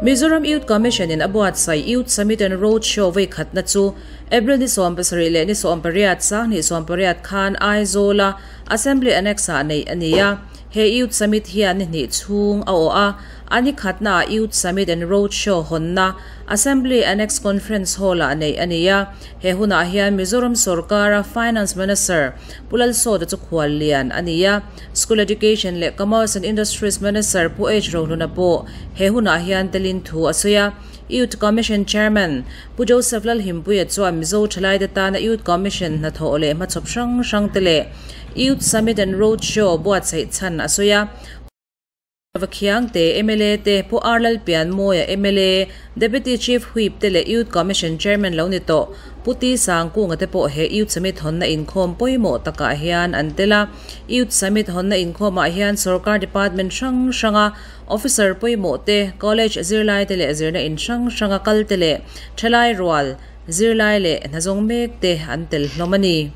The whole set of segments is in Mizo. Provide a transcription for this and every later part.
Mizoram Youth Commission in a buatsaih Youth Summit and Road Show veikhatna chu April ni 70 leh ni 18 sanghnih 18 khan Aizawl-a Assembly Annex-ah neih a ni a. He Youth Summit hian ni hnih chhung a awh a, a ni khatnaah Youth Summit and Road Show hawnna Assembly Annex Conference Hall-ah neih a ni a. He hunah hian Mizoram sorkara Finance Minister Pu Lalsawta chu khual lian a ni a. School Education leh Commerce and Industries Minister Pu H Rohluna pawh he hunah hian telin thu a sawi a. Youth Commission Chairman Pu Joseph Lalhimpuia chuan Mizo thalaite tana Youth Commission hnathawh leh hmachhawp hrang hrangte leh Youth Summit and Road Show buatsaih chhan a sawi a. Vakhiangte mla te, Pu R Lalpianmawia mla, Deputy Chief Whip te leh Youth Commission Chairman lo ni tawh Pu T Sangkunga te pawh he Youth Summit hawnna inkhawm pawimawh takah hian an tel a. Youth Summit hawnna inkhawmah hian sorkar department hrang hranga officer pawimawh te, college zirlai te leh zirna in hrang hranga kal te leh thalai rual, Zirlai leh hnazawng mek te an tel hlawm a ni.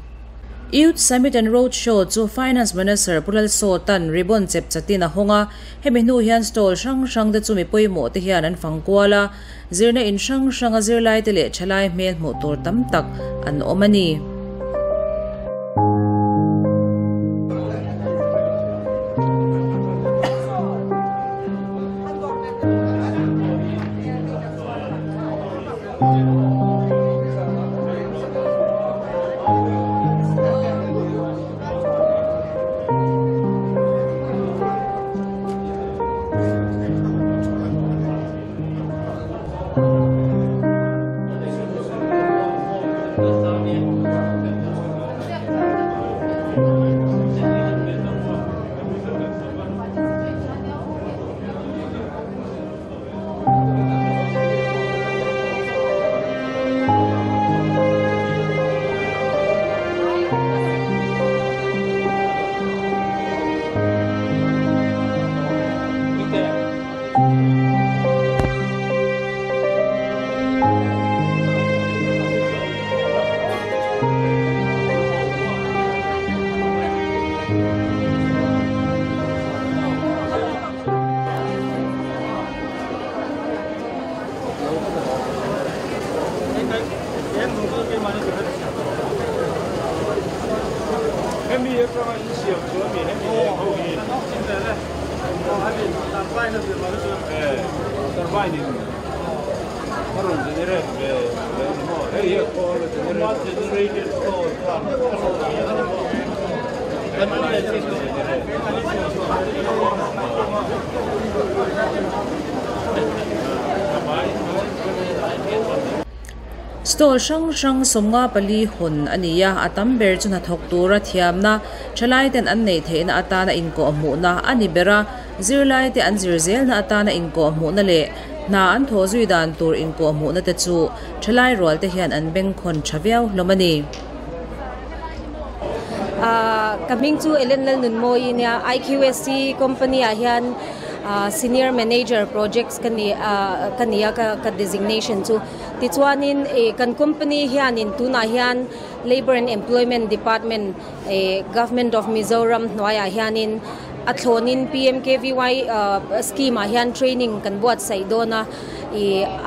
Youth Summit and Road Show chu Finance Minister Pu Lalsawta'n ribbon chep chatin a hawng a, hemi hnu hian stall hrang hrang te chu mi pawimawh te hian an fang kual a, zirna in hrang hranga zirlai te leh thalai hmel hmuh tur tam tak an awm a ni. Stall hrang hrang 54 hawn a ni a, a tam ber chu hnathawk tura thiamna thalai ten an neih theihna atana inkawh hmuhna a ni ber a, zirlai te an zir zelna atana inkawh hmuhna leh hna an thawh zui dan tur inkawh hmuhna te chu thalai rual te hian an bengkhawn tha viau hlawm a ni. Ka hming chu Ellen Lalnunmawi nia, IQSC company ah hian senior manager projects ka ni ka ni a ka designation chu. Tichuanin kan company hianin tunah hian Labour and Employment Department Government of Mizoram hnuaiah hianin a thlawnin PMKVY scheme ah hian training kan buatsaih dawn a.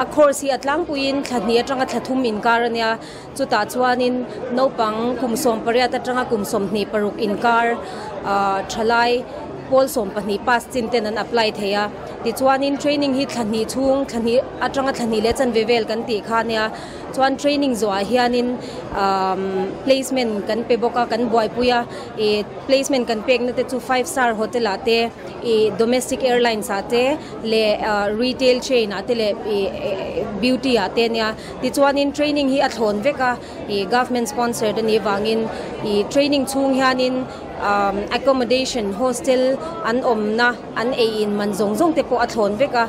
A course hi a tlangpuiin thla hnih atanga thla thum inkar a nia. Chutah chuanin naupang kum 18 atanga kum 26 inkar thalai pawl 12 pass chin ten an apply thei a. Tichuanin training hi thla hnih chhung thla hnih atanga thla hnih leh chanve vel kan tih kha ania. Chuan training zawhah hianin placement kan pe bawk a, kan buaipui a. Placement kan pekna te chu five star hotel ah te, domestic airlines ah te leh retail chain ah te leh beauty ah te ania. Tichuanin training hi a thlawn vek a, ih government sponsored a nih vangin ih training chhung hianin umm accommodation hostel an awmna an ei in man zawng zawng te pawh a thlawn vek a,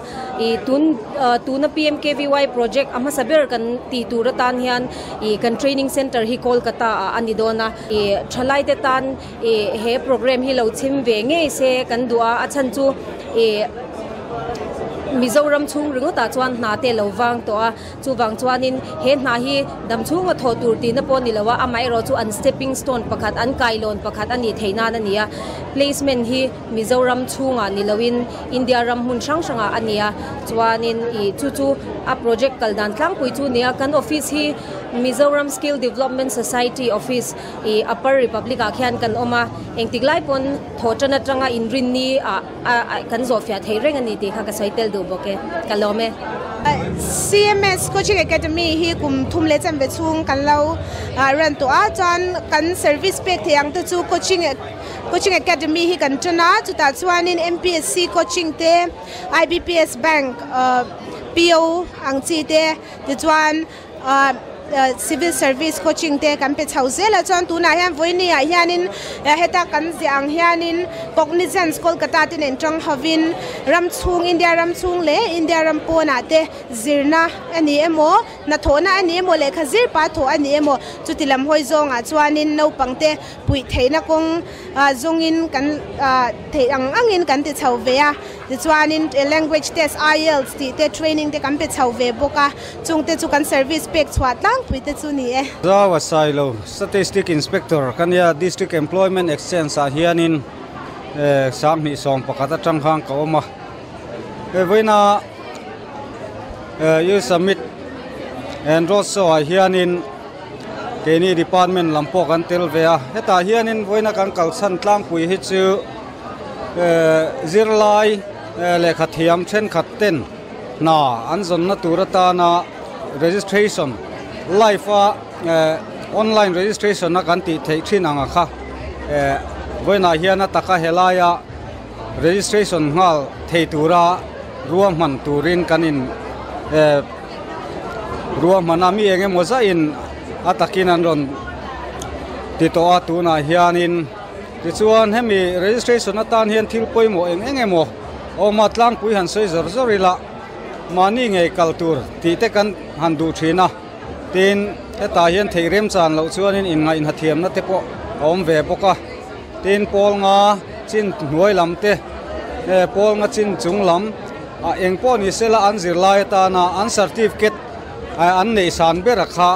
ih tun tuna PMKVY project a hmasa ber kan tih tur atan hian ih kan training center hi Kolkata ah a ni dawn a, ih thalai te tan ih he program hi lo chhim ve ngei se kan duh a, a chhan chu ih. Mizoram chhung ringawtah chuan hna te lo vang tawh a, chuvang chuanin he hna hi dam chhunga thawh tur tihna pawh a ni lo a, amaherawh chu an stepping stone pakhat, an kailawn pakhat a nih theih nan a ni a, placement hi Mizoram chhungah ni loin India ram hmun hrang hrangah a ni a, chuanin ih chu chu a project kal dan tlangpui chu a ni a, kan office hi Mizoram Skill Development Society office ih Upper Republic ah khian kan awm a, engtik lai pawn thawh tan atanga inrinni ah. a kan zawhfiah thei reng a ni tih kha ka sawi tel duh bawk e, ka lawm e. CMS Coaching Academy hi kum thum leh chanve chhung kan lo run tawh a, chuan kan service pek thei ang te chu coaching coaching academy hi kan tan a, chutah chuanin MPSC coaching te, IBPS bank PO ang chi te, tichuan Civil Service Coaching te kan pe chho zel a, chuan tunah hian vawiini ah hianin heta kan ziah ang hianin Cognizance Kolkata te nen tang hovin ram chhung India ram chhung leh India ram pawnah te zirna a ni emaw hnathawhna a ni emaw lehkha zir pa thawh a ni emaw chuti lam hawi zawngah chuanin naupang te puih theihna kawng zawngin kan theih ang angin kan ti chho ve a. Tichuanin language test IELTS tih te training te kan pe chho ve bawk a, chung te chu kan service pek chhuah tlangpui te chu ni e. Zau a Sailo, Statistic Inspector ka nia, District Employment Exchange ah hianin 20 sawm pakhat atang khan ka awm a. Hei vawiina Youth Summit and Road Show ah hianin keini department lam pawh kan tel ve a, hetah hianin vawiina kan kalchhan tlangpui hi chu Zirlai lehkha thiam thenkhat ten hna an zawnna tur atana registration live a online registration a kan tih theih thin ang a kha vawiinah hian a taka helaia registration nghal thei tura ruahman turin kan in ruahman a mi eng emaw zaiin a takin an rawn ti tawh a tunah hianin. Tichuan hemi registration atan hian thil pawimawh eng eng emaw awm a, tlangpui han sawi zawr zawr ila mahni ngei kal tur tih te kan han duh thin a, tin hetah hian theih remchan loh chuanin inngaihna thiamna te pawh a awm ve bawk a, tin pawl nga chin hnuai lam te pawl nga chin chung lam ah eng pawh ni sela an zirlai atana an certificate an neih san ber a kha.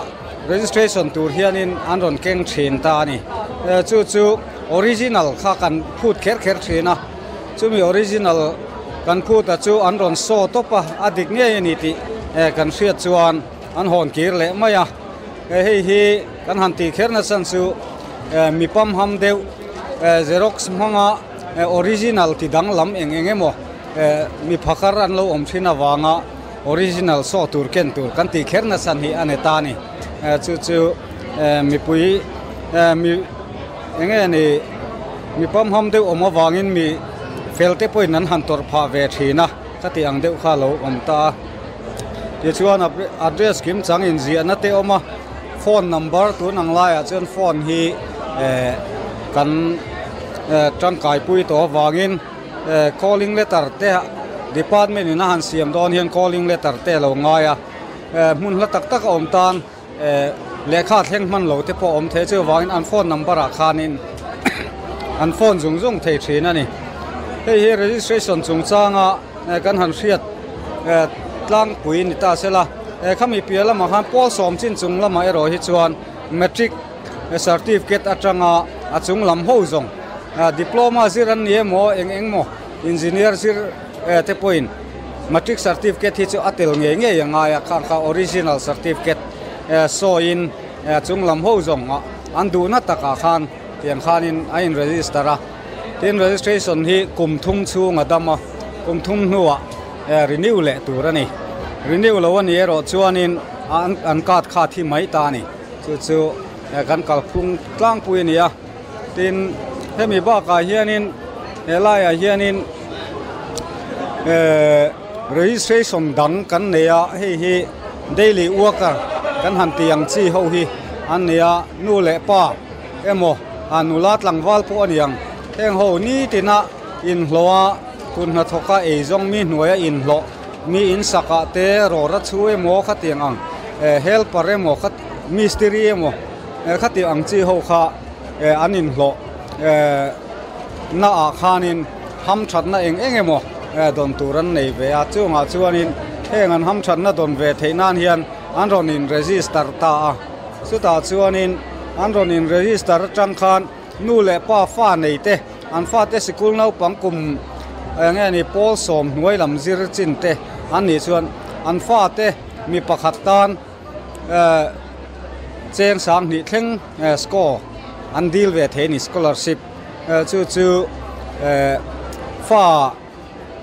Registration tur hianin an rawn keng thin ta a ni. Chu chu original kha kan phut kher kher thin a, chumi original kan phut a chu an rawn saw tawp a, a dik ngei a ni tih kan hriat chuan an hawn kir leh mai a. Hei hi kan han tih kher nachhan chu mi pamham deuh xerox hmanga original ti danglam eng eng emaw mi phakar an lo awm thin avanga Original saw tur ken tur kan tih kher nasa hi a ni ta a ni. Chu chu mipui mi eng nge ni mi pamham deuh awm avangin mi fel te pawhin an han tawrh phah ve thin a, ka tih ang deuh kha a lo awm ta a. Tichuan address kim chang inziahna te awm a, phone number tun ang laiah chuan phone hi kan tangkaipui tawh avangin, Calling letter te department in a han siam dawn hian calling letter te a lo ngai a, hmun hla tak tak a awm tan lehkha thleng hman lo te pawh a awm thei a, chuvangin an phone number ah khanin an phone zung zung thei thin a ni. Hei hi registration chungchanga kan han hriat tlangpui ni ta sela, khami piah lamah khan pawl sawm chin chung lamah erawh hi chuan matric certificate atanga a chung lam ho zawng diploma zir an ni emaw eng eng maw engineer zir te pawhin matric certificate hi chu a tel ngei ngei a ngai a khang kha original certificate sawiin chung lam ho zawng an duhna takah khan tiang khanin a in register a tin registration hi kum thum chhung a dam a kum thum hnuah renew leh tur a ni renew lo a ni erawh chuanin an card kha thi mai ta a ni. Chu chu kan kalphung tlangpui a ni a, tin hemi bakah hianin he laiah hianin ehh registration dang kan nei a, hei hi daily worker kan han tih ang chi ho hi an ni a, nu leh pa emaw a nula tlangval pawh a ni ang, heng ho nitina inhlawh a kut hnathawka eizawng mi hnuaia inhlawh mi insakah te rawra chhu emaw khatiang ang helper emaw kha mistiri emaw khatiang ang chi ho kha an inhlawh na ah khanin hamthatna eng eng emaw dawn tur an nei ve a, chungah chuanin heng an hamthatna dawn ve theih nan hian an rawn in register ta a, chutah chuanin an rawn in register atang khan nu leh pa fa nei te an fate sikul naupang kum eng nge ni pawl sawm hnuai lam zir chin te an nih chuan an fate mi pakhat tan cheng sang hnih thleng score an dil ve thei a ni scholarship chu chu fa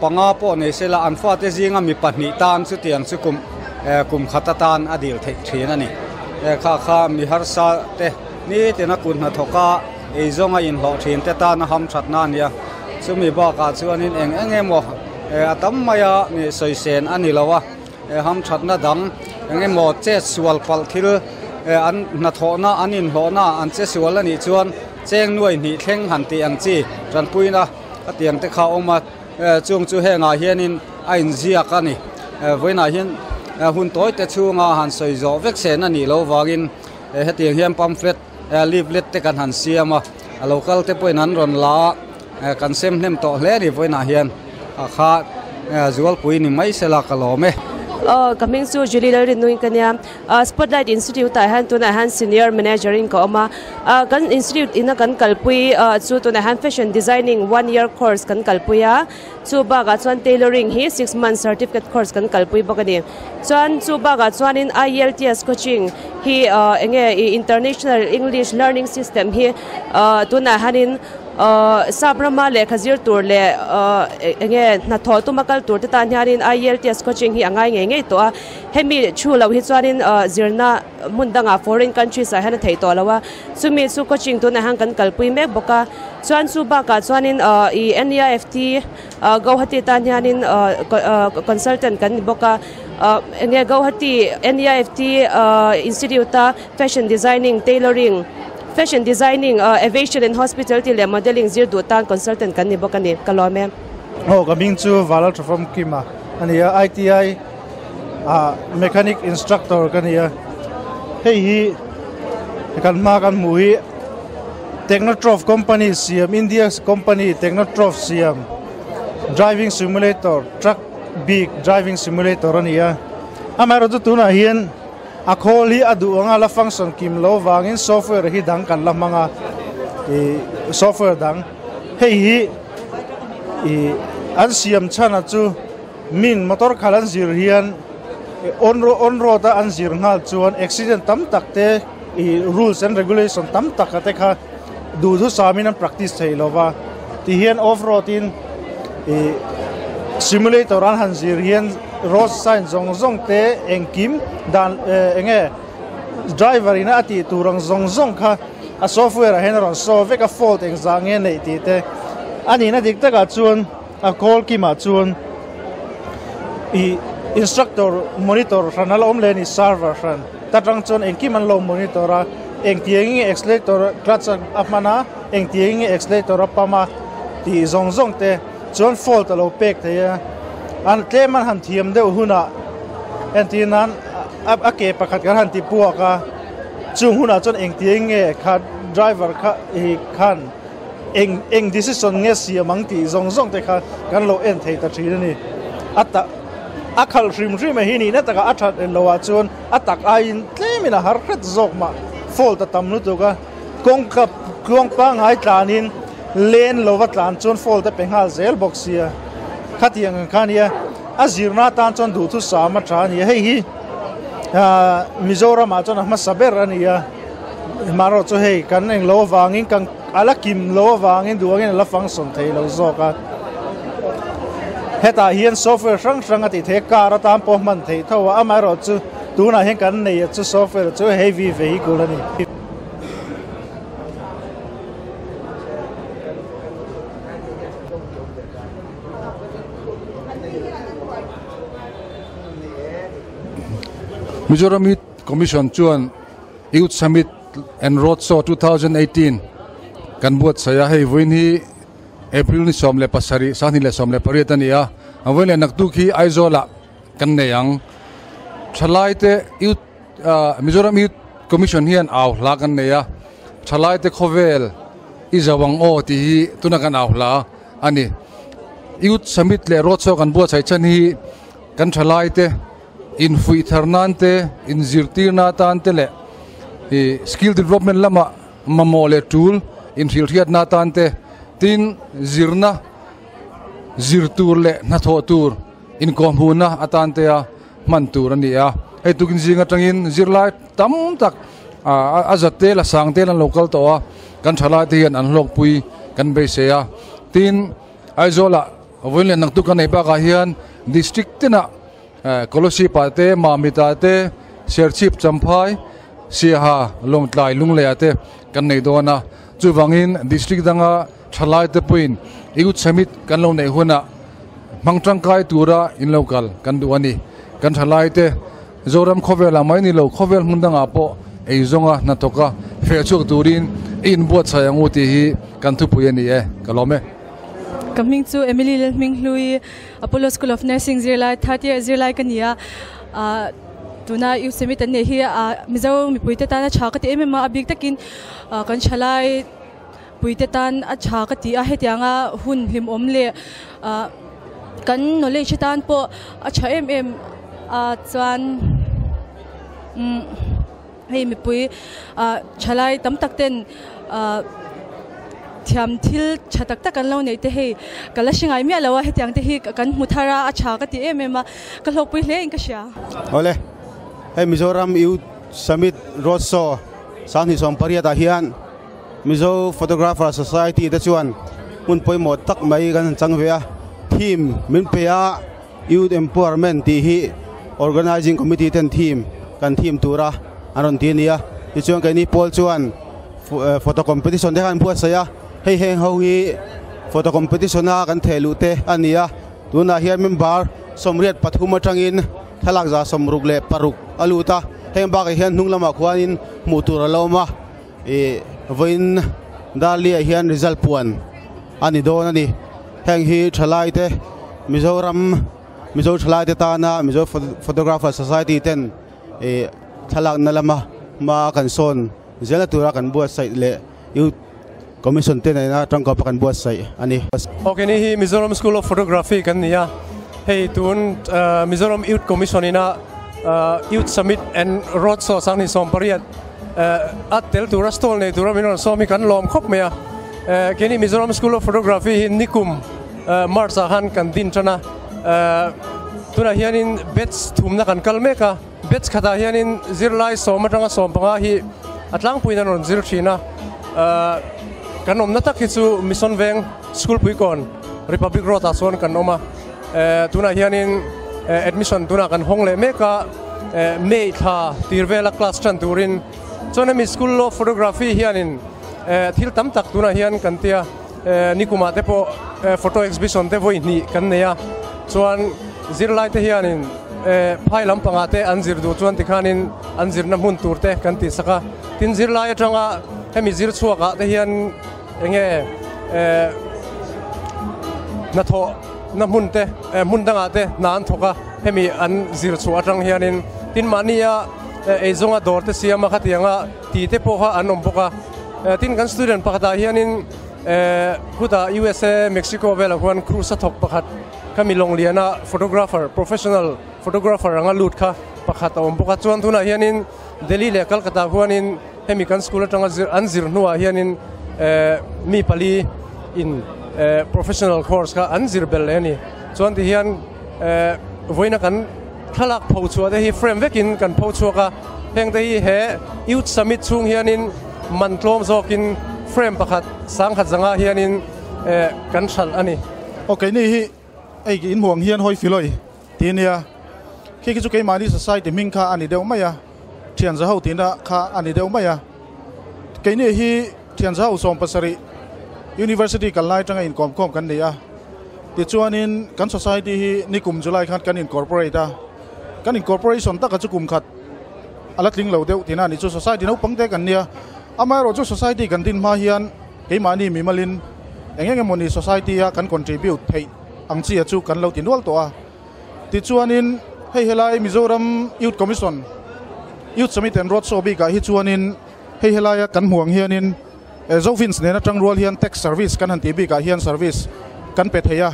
panga pawh nei sela an fate zinga mi pahnih tan chutiang chu kum kum khat atan a dil theih thin a ni kha kha mi harsa te nitin a kut hnathawk a eizawnga inhlawh thin te tan a ham thatna a nia chumi bakah chuanin eng eng emaw a tam mai a sawi sen a ni lo a. Ham thatna dang eng emaw chet sual palh thil an hnathawhna an inhlawhna an che sual a nih chuan cheng nuai hnih thleng han tih ang chi tanpuina a tiang te kha a awm a, chung chu hengah hianin a inziak a ni. Vawiinah hian hun tawi te chhunga han sawi zawh vek sen a nih loh vangin hetiang hian pamphlet leaflet te kan han siam a, a lo kal te pawhin an rawn la a, kan sem hnem tawh hle a ni vawiinah hian. A kha zualpui ni mai sela ka lawm e. Aw ka hming chu Julie Lalrinnuin ka nia. Spotlight Institute ah hian tunah hian Senior Manager in ka awm a. Kan institute ina kan kalpui chu tunah hian Fashion Designing one year course kan kalpui a. Chu bakah chuan Tailoring hi 6 months certificate course kan kalpui bawk a ni. Chuan chu bakah chuanin IELTS coaching hi enge International English Learning System hi tunah hianin Sap rama lehkha zir tur leh eng nge hnathawh tuma kal tur te tan hianin IELTS coaching hi a ngai ngei ngei tawh a, hemi thu loh hi chuanin zirna hmun dangah foreign countries ah hian a theih tawh lo a, chumi chu coaching tunah hian kan kalpui mek bawk a, chuan chu bakah chuanin ih NEIFT Guwahati tan hianin consultant kan ni bawk a, eng nge Guwahati NEIFT institute a fashion designing, tailoring, Fashion Designing, Aviation and Hospitality leh Modelling zir duh tan consultant kan ni bawk a ni. Ka lawm e. Aw ka hming chu Valal Thafam Kima a ni a, ITI ah Mechanic Instructor ka ni a. Hei hi kan hma kan hmuh hi Technotrof Company siam India company Technotrof siam Driving Simulator Truck bik Driving Simulator a ni a. Amaherawhchu tunah hian A khawl hi a duh anga la function kim lo vangin software hi dang kan la hmang a, ih software dang hei hi ih an siam chhan a chu min motor khalh an zir hian on on road a an zir nghal chuan accident tam tak te ih rules and regulation tam tak a te kha duhthusam in an practice thei lo va ti hian off road in ih simulator an han zir hian road sign zawng zawng te engkim dan eh eng nge driver in a tih tur ang zawng zawng kha a software ah hian a rawn show vek a fault engzah nge neih tih te a nihna dik takah chuan a call kimah chuan ih instructor monitor hran a la awm leh a ni server hran. Ta tang chuan engkim an lo monitor a, engtiang nge accelerator clutch a hman a, engtiang nge accelerator a pump a tih zawng zawng te chuan fault a lo pek thei a. An tlem an han thiam deuh hunah entir nan a ke pakhat kan han ti puak a, chung hunah chuan engtiang nge kha driver kha hi khan eng eng decision nge siam ang tih zawng zawng te kha kan lo en thei ta thin a ni. A ta a khalh hrim hrim a hi nihna takah a that en loh ah chuan a tak aiin tlemin a har hret zawk mah fault a tam lutuk a, kawngka tluang pangngai tlanin len lova tlan chuan fault a pe nghal zel bawk sia khatiang ang kha nia a zirna atan chuan duhthusam a tha a ni a, hei hi ah Mizoram ah chuan a hmasa ber a ni a, marawh chu hei kan englo avangin kan a la kim lo avangin duh angin a la function thei lo zawk a, hetah hian software hrang hrang a tih theih a car atan pawh hman theih tho a amaherawh chu tunah hian kan nei a chu software chu heavy vehicle a ni. Mizoram Youth Commission chuan Youth Summit and Road Show 2018 kan buatsaih a, hei vawiin hi April ni 17 28 a ni a, a vawiin leh naktuk hi Aizawl ah kan nei ang. Thalai te Youth Mizoram Youth Commission hian au hla kan nei a, thalai te khawvel i zo ang aw tih hi tuna kan au hla a ni. Youth Summit leh Road Show kan buatsaih chhan hi kan thalai te infuih thar nan te, inzirtirna atan te leh ih skill development lama mamawh leh tul inhrilhriatna atan te tin zirna zir tur leh hnathawh tur inkawhhmuhna atan te a hman tur a ni a. Hei tukin zing atangin zirlai tam tak a zat te la sang te an lo kal tawh a, kan thalai te hian an hlawkpui kan beisei a. Tin, Aizawlah vawiin leh naktuk kan nei bakah hian district tinah Kolosip-ah te, Mamit-ah te, Serchhip, Champhai, Siaha, Lawngtlai, Lungleiah te kan nei dawn a. Chuvangin district danga thalai te pawhin Youth Summit kan lo neih hunah hmang tangkai tura in lo kal kan duh a ni. Kan thalai te Zoram khawvelah mai ni lo, khawvel hmun dangah pawh ei zawnga hnathawka feh chhuak turin i inbuatsaih ang u tih hi kan thupui a ni e. Ka lawm e. Ka hming chu Emily Lalhminghlui, Apollo School of Nursing zirlai, third year zirlai ka ni a. Tuna Youth Summit an neih hi Mizo mipuite tana tha ka ti em em a, a bik takin kan thalai puite tan a tha ka ti a, hetianga hun hlimawm leh kan knowledge atan pawh a tha em em a chuan hei mipui thalai tam tak ten thiam thil tha tak tak an lo neih te hei ka la hre ngai miah lo a, hetiang te hi kan hmu thar a, a tha ka ti em em a, ka hlawkpui hle in ka hria. Awle, hei Mizoram Youth Summit Road Show 2018 ah hian Mizo Photographer Society te chuan hmun pawimawh tak mai kan han chang ve a, theme min pe a, Youth Empowerment tih hi Organizing Committee ten theme kan theme tura an rawn ti a ni a, tichuan keini pawl chuan photo competition te kha an buatsaih a, hei heng ho hi photo competition a kan theh luh te a ni a, tunah hian member 83 atangin thlalak 66 a lut a, heng bakah hian hnung lamah khuanin hmuh tur a lo awm a. Ih vawiin Dahlia hian result puan a ni dawn a ni. Heng hi thalai te Mizoram Mizo thalai te tana Mizo Photographer Society ten ih thlalakna lama hma kan sawn zela tura kan buatsaih leh Youth Commission te nena tangkawpa kan buatsaih a ni. Ok ni hi Mizoram School of Photography kan ni a, hei tun Mizoram Youth Commission ina Youth Summit and Road Show 2018 A tel tura stall nei tura min rawn sawm hi kan lawm khawp mai a. Keini Mizoram School of Photography hi nikum March ah khan kan din tan a. Tunah hianin batch thumna kan kal mek a. Batch khatah hianin zirlai sawm atanga 15 hi a tlangpuiin an rawn zir thin a. Kan awmna tak hi chu Mission Veng School Puikawn Republic Road ah chuan kan awm a. Tunah hianin admission tunah kan hawng leh mek a, May thla tir vela class tan turin chuan hemi School of Photography hianin thil tam tak tunah hian kan tia nikumah te pawh photo exhibition te vawi hnih kan nei a, chuan zirlai te hianin phai lampangah te an zir duh chuan tikhanin an zirna hmun tur te kan tihsak a, tin zirlai atanga hemi zir chhuakah te hian Enge hnathawh na hmun te hmun dangah te hna an thawk a, hemi an zir chhuah atang hianin tin mahnia eizawnga dawr te siam a khatianga ti te pawh kha an awm bawk a. Tin kan student pakhatah hianin khutah USA, Mexico velah khuan cruise a thawk pakhat khami Lawngliana photographer, professional photographer anga lut kha pakhat a awm bawk a. Chuan tunah hianin Delhi leh Calcutta khuanin Hemi kan school atanga zir an zir hnuah hianin mi pali in professional course kha an zir belh leh a ni. Chuan ti hian vawiina kan thlalak pho chhuah te hi frame vekin kan pho chhuak a, heng te hi he Youth Summit chhung hianin man tlawm zawkin frame pakhat 10,000 zanga hianin kan hralh a ni. Aw keini hi ei in hmuh ang hian hawi filawih Ti nia, khi khi chu keimahni society hming kha a ni deuh mai a, thianza ho tihna kha a ni deuh mai a. Keini hi thianza ho 17 University kal lai atanga inkawmkhawm kan ni a, tichuanin kan society hi nikum July khan kan incorporate a, kan incorporation taka chu kum khat a la tling lo deuh tihna a ni chu society naupang te kan nia. Amaherawh chu society kan din hma hian keimahni mimalin eng eng emawni society a kan contribute theih ang chi a chu kan lo ti nual tawh a. Tichuanin hei helai Mizoram Youth Commission Youth Summit and Road Show bikah hi chuanin hei helaia kan hmuh ang hianin Zofins nena tang rual hian tax service kan han tih bikah hian service kan pe thei a.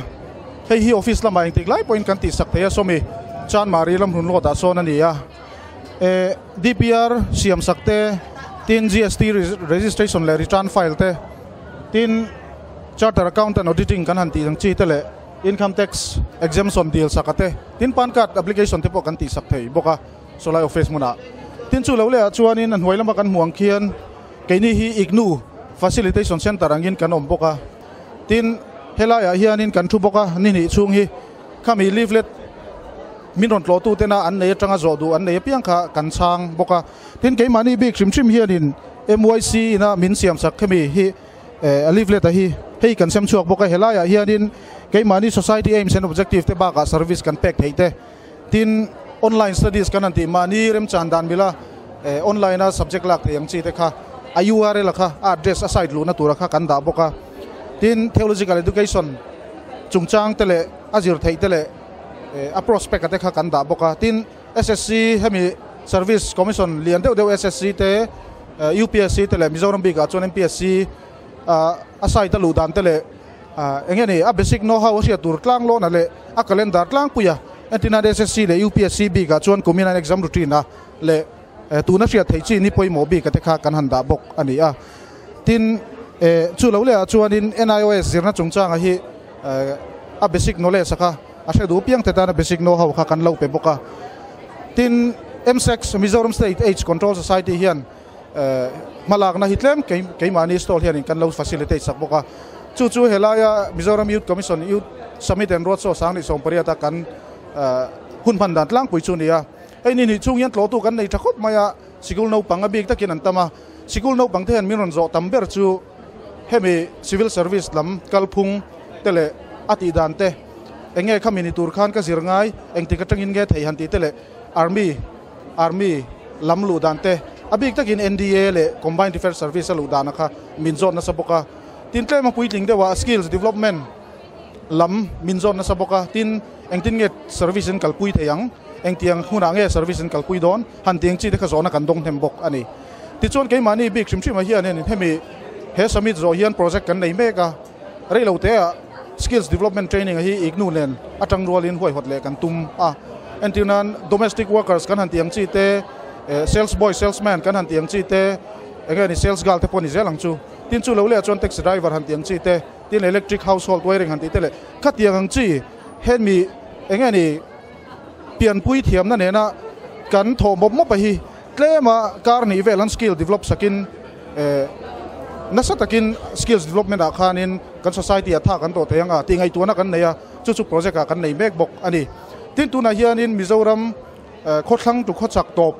Hei hi office lamah engtik lai pawhin kan tihsak thei a, sawmi Chanmari lam hlun lawtah sawn a ni a. DPR siamsak te, tin GST registration leh return file te, tin Charter Accountant Auditing kan han tih ang chi te leh Income Tax Exemption dil sak a te, tin PAN card application te pawh kan tihsak thei bawk a sawlai office hmunah. Tin chu lo lehah chuanin a hnuai lama kan hmuh ang khian keini hi IGNOU Facilitation Centre angin kan awm bawk a. Tin helaiah hianin kan thu bawk a, ni hnih chhung hi khami leaflet min rawn tlawhtu tena an nei atanga zawh duh an nei apiang kha kan chhang bawk a. Tin keimahni bik hrim hrim hianin MYC ina min siamsak khami hi a leaflet a hi hei kan sem chhuak bawk a. Helaiah hianin keimahni society aims and objective te bakah service kan pek theih te, tin online studies kan han tih mahni remchan dan mila online a subject lak thei ang chi te kha a URL a kha a address a site luhna tura kha kan dah bawk a. Tin theological education chungchang te leh a zir theih te leh a prospect a te kha kan dah bawk a. Tin SSC hemi service commission lian deuh deuh SSC te UPSC te leh Mizoram bikah chuan MPSC a site a luh dan te leh eng nge ni a basic know how a hriat tur tlang lawn a leh a calendar tlangpui a. Entirnan SSC leh UPSC bikah chuan kumin an exam routine a leh tuna hriat theih chi ni pawimawh bik a te kha kan han dah bawk a ni a. Tin chu lo lehah chuanin NIOS zirna chungchanga hi a basic knowledge a kha a hre duh piang te tana basic know how kha kan lo pe bawk a. Tin MSEX Mizoram State Aids Control Society hian hmalakna hi tlem keimahni stall hianin kan lo facilitate sak bawk a. Chu chu helaia Mizoram Youth Commission Youth Summit and Roadshow Sanghnih Sawmpariata kan hun hman dan tlangpui chu a ni a. Hei ni hnih chhung hian tlawhtu kan nei tha khawp mai a, sikul naupang a bik takin an tam a. Sikul naupang te hian min rawn zawh tam ber chu hemi civil service lam kalphung te leh a tih dan te, eng nge khami ni tur khan ka zir ngai, engtik atangin nge thei han tih te leh army army lam luh dan te, a bik takin NDA leh Combined Defence Service a luh dana kha min zawt nasa bawk a. Tin tlem a puitling deuh a skills development lam min zawt nasa bawk a, tin engtin nge service in kalpui thei ang, engtiang hunah nge service in kalpui dawn han tih ang chi te kha zawhna kan dawng hnem bawk a ni. Tichuan keimahni bik hrim hrimah hianin hemi he summit zawh hian project kan nei mek a, reilo teah skills development training hi IGNOU nen atang rualin huaihawt leh kan tum a. Entir nan domestic workers kan han tih ang chi te, sales boy, salesman kan han tih ang chi te, enge ni sales girl te pawh ni zel ang chu. Tin chu lo leh ah chuan taxi driver han tih ang chi te, tin electric household wiring han tih te leh khatiang ang chi hemi enge ni pianpui thiamna nena kan thawh mawp mawp a hi tlema kar nih vel an skill develop sakin nasa takin skills development ah khanin kan society ah tha kan tawh thei ang a tih ngaihtuahna kan nei a, chu chu project ah kan nei mek bawk a ni. Tin tunah hianin Mizoram khawthlang tu khawchak tawp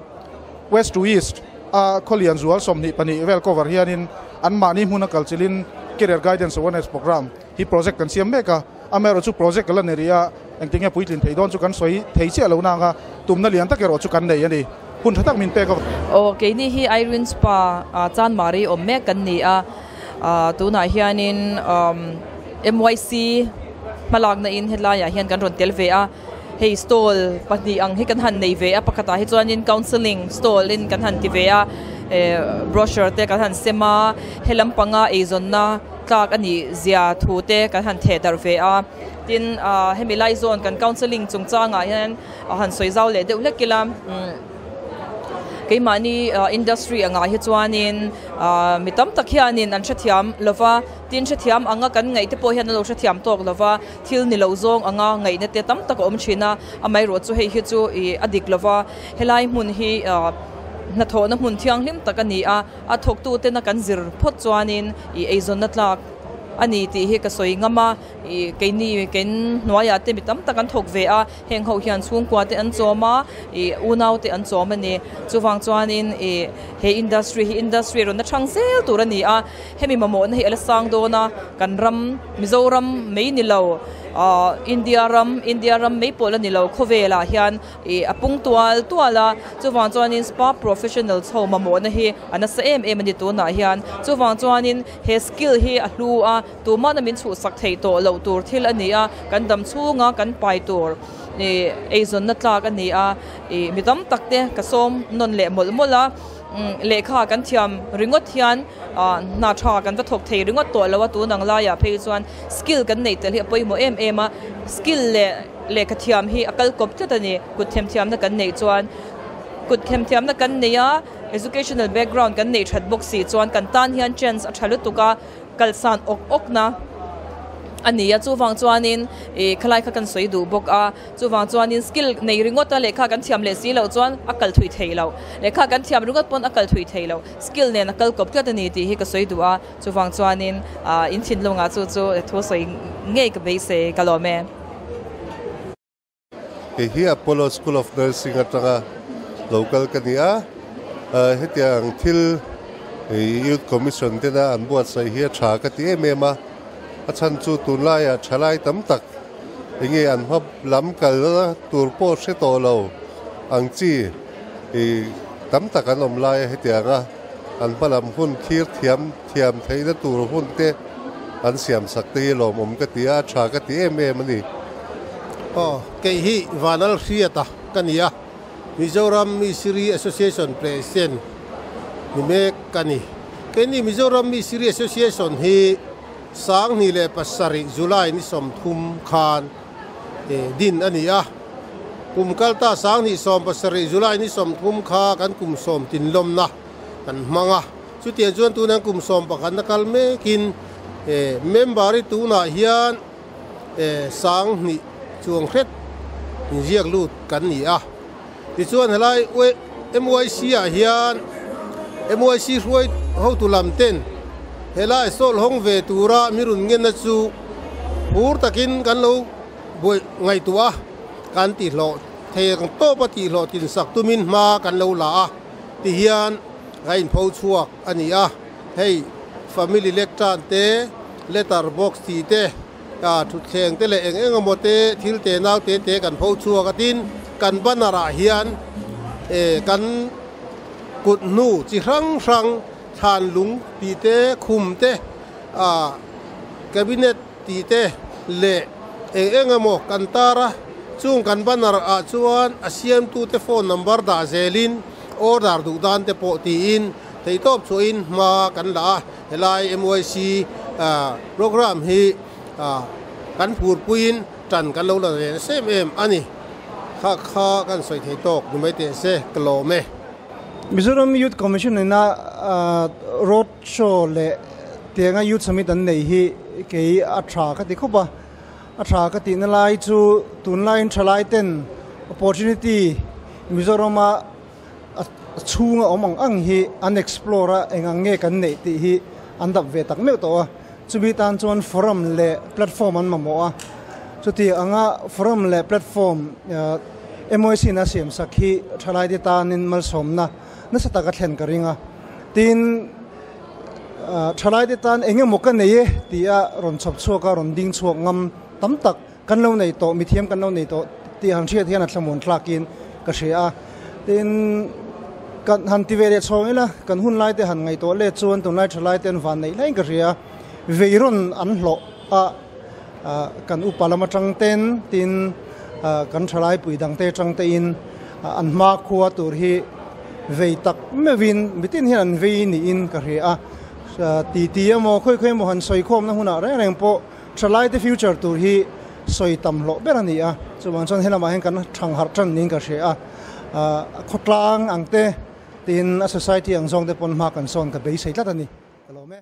west to east a khawlian zual 22 vel cover hianin anmahni hmuna kalchilin career guidance awareness program hi project kan siam mek a, amaherawh chu project la ni rih a, engtinge puitlin thei dawn chu kan sawi thei chiah lo nang a, tumna lian tak erawh chu kan nei a ni. Hun tha tak min pek a. Aw, keini hi Irene Spa Chanmari awm mek kan ni a, tunah hianin MYC hmalakna in helaiah hian kan rawn tel ve a, hei stall pahnih ang hi kan han nei ve a, pakhatah hi chuanin counselling stall in kan han ti ve a, brochure te kan han sem a, helam panga eizawnna tlak a nih zia thu te kan han theh darh ve a, tin hemi lai zawn kan counselling chungchangah hian a han sawi zau leh deuh hlek ila keimahni industry angah hi chuanin mi tam tak hianin an hrethiam lova tin hrethiam anga kan ngaih te pawh hian an lo hrethiam tawk lova thil ni lo zawng anga ngaihna te tam tak a awm thin a amaherawh chu hei hi chu ih a dik lova helai hmun hi hnathawhna hmun thianghlim tak a ni a. A thawktutena kan zir phawt chuanin ih eizawnna tlak a ni tih hi ka sawi ngam a, ih keini ken hnuaiah te mi tam tak an thawk ve a, heng ho hian chhungkua te an chawm a, ih unau te an chawm a ni. Chuvang chuanin ih he industry hi industry rawn na chhang zel tur a ni a, hemi mamawhna hi a la sang dawn a, kan ram Mizoram mai ni lo, ah India ram India ram mai pawh la ni lo khawvelah hian Ih a pung tual tual a, chuvang chuanin spa professional chho mamawhna hi a nasa em em a ni tunah hian. Chuvang chuanin he skill hi a hlu a, tumahna min chhuhsak theih tawh loh tur thil a ni a, kan dam chhunga kan pai tur ih eizawnna tlak a ni a, ih mi tam tak te ka sawm nawn leh mawlh mawlh a. Lehkha kan thiam ringawt hian hna tha kan va thawk thei ringawt tawh lo a, tun ang laiah phei chuan skill kan neih tel hi a pawimawh em em a, skill leh lehkha thiam hi a kal kawp tlat a ni. Kut themthiamna kan neih chuan kut themthiamna kan neih a, educational background kan neih that bawk si chuan kan tan hian chance a tha lutuk a. Kalsan awk awkna a ni a, chuvang chuanin ih khalai kha kan sawi duh bawk a, chuvang chuanin skill nei ringawt a lehkha kan thiam leh si loh chuan a kal thui thei lo, lehkha kan thiam ringawt pawn a kal thui thei lo, skill nen a kal kawp tlat a ni tih hi ka sawi duh a, chuvang chuanin ah in thinlungah chu chu thu sawi ngei ka beisei ka lawm e. Hei hi Apollo School of Nursing atanga lo kal ka ni a, hetiang thil Youth Commission tena an buatsaih hi a tha ka ti em em a, a chhan chu tunlaiah thalai tam tak enge an hma lam kalna tur pawh hre tawh lo ang chi tam tak an awm lai a, hetianga an hma lam hun thlir thiam thiam theihna tur hun te an siam sak te hi lawmawm ka ti a, a tha ka ti em em a ni. Aw, kei hi Vanal Hriata ka ni a, Mizoram Misiri Association President ni mek ka ni. Keini Mizoram Misiri Association hi 2007 July ni 30 khan din a ni a, kum kalta 2017 July ni 30 kha kan kum sawm tinlawmna kan hmang a. Chutiang chuan tunah kum 11 na kal mekin member hi tunah hian 2000 chuang hret inziak lut kan ni a. Tichuan helai MYC ah hian MYC hruai hotu lam ten helai sawl hawng ve tura mi rawn ngenna chu phur takin kan lo buai ngaihtuah a, kan tihhlawh thei ang tawp a tihhlawh tinsak tumin hma kan lo la a tihian Ka inpho chhuak a ni a, hei family lectern te, letter box tih te, thutthleng te leh eng eng emaw te thil te nau te te kan pho chhuak a, tin kan banner ah hian kan kut hnu chi hrang hrang thlan lung tih te, khum te, cabinet tih te leh eng eng emaw kan tar a, chung kan banner ah chuan a siamtute phone number dah zelin Order duh dan te pawh tiin theihtawp chhuahin hma kan la a, helai MYC program hi kan phurpuiin tan kan lo la ve nasa em em a ni. Kha kha kan sawi thei tawk ni mai teh se, ka lawm e. Mizoram Youth Commission ina road show leh tianga Youth Summit an nei hi kei a tha ka ti khawp a, A tha ka tihna lai chu tunlaiin thalai ten opportunity Mizorama a chhunga awm ang ang hi an explore a, eng ang nge kan neih tih hi an dap ve tak meuh tawh a. Chumi tan chuan forum leh platform an mamawh a. Chuti anga forum leh platform MYC in a siam sak hi thalaite tanin malsawmna nasa taka thlen ka ring a. Tin. Thalaite tan eng emaw ka nei e tih a rawn chhawp chhuak a, rawn ding chhuak ngam tam tak kan lo nei tawh, mithiam kan lo nei tawh tih han hriat hian a thlamuan thlakin ka hria a. Tin, kan han ti ve leh chhawng ila, kan hun laite han ngaihtuah let chuan tunlai thalaite an van neih hlaiin ka hria a, veiron an hlawh a, kan upa lam atang ten, tin, kan thalai pui dangte atang tein an hmakhua tur hi vei tak meuhin mitin hian an vei niin ka hria a, ti ti emaw khawi khawi emaw han sawi khawmna hunah reng reng pawh thalaite future tur hi sawi tam hlawh ber a ni a, chuvang chuan helamah hian kan thang harh tan niin ka hria a, khawtlang ang te tin a society ang zawng te pawn hma kan sawn ka beisei tlat a ni ka lawm e.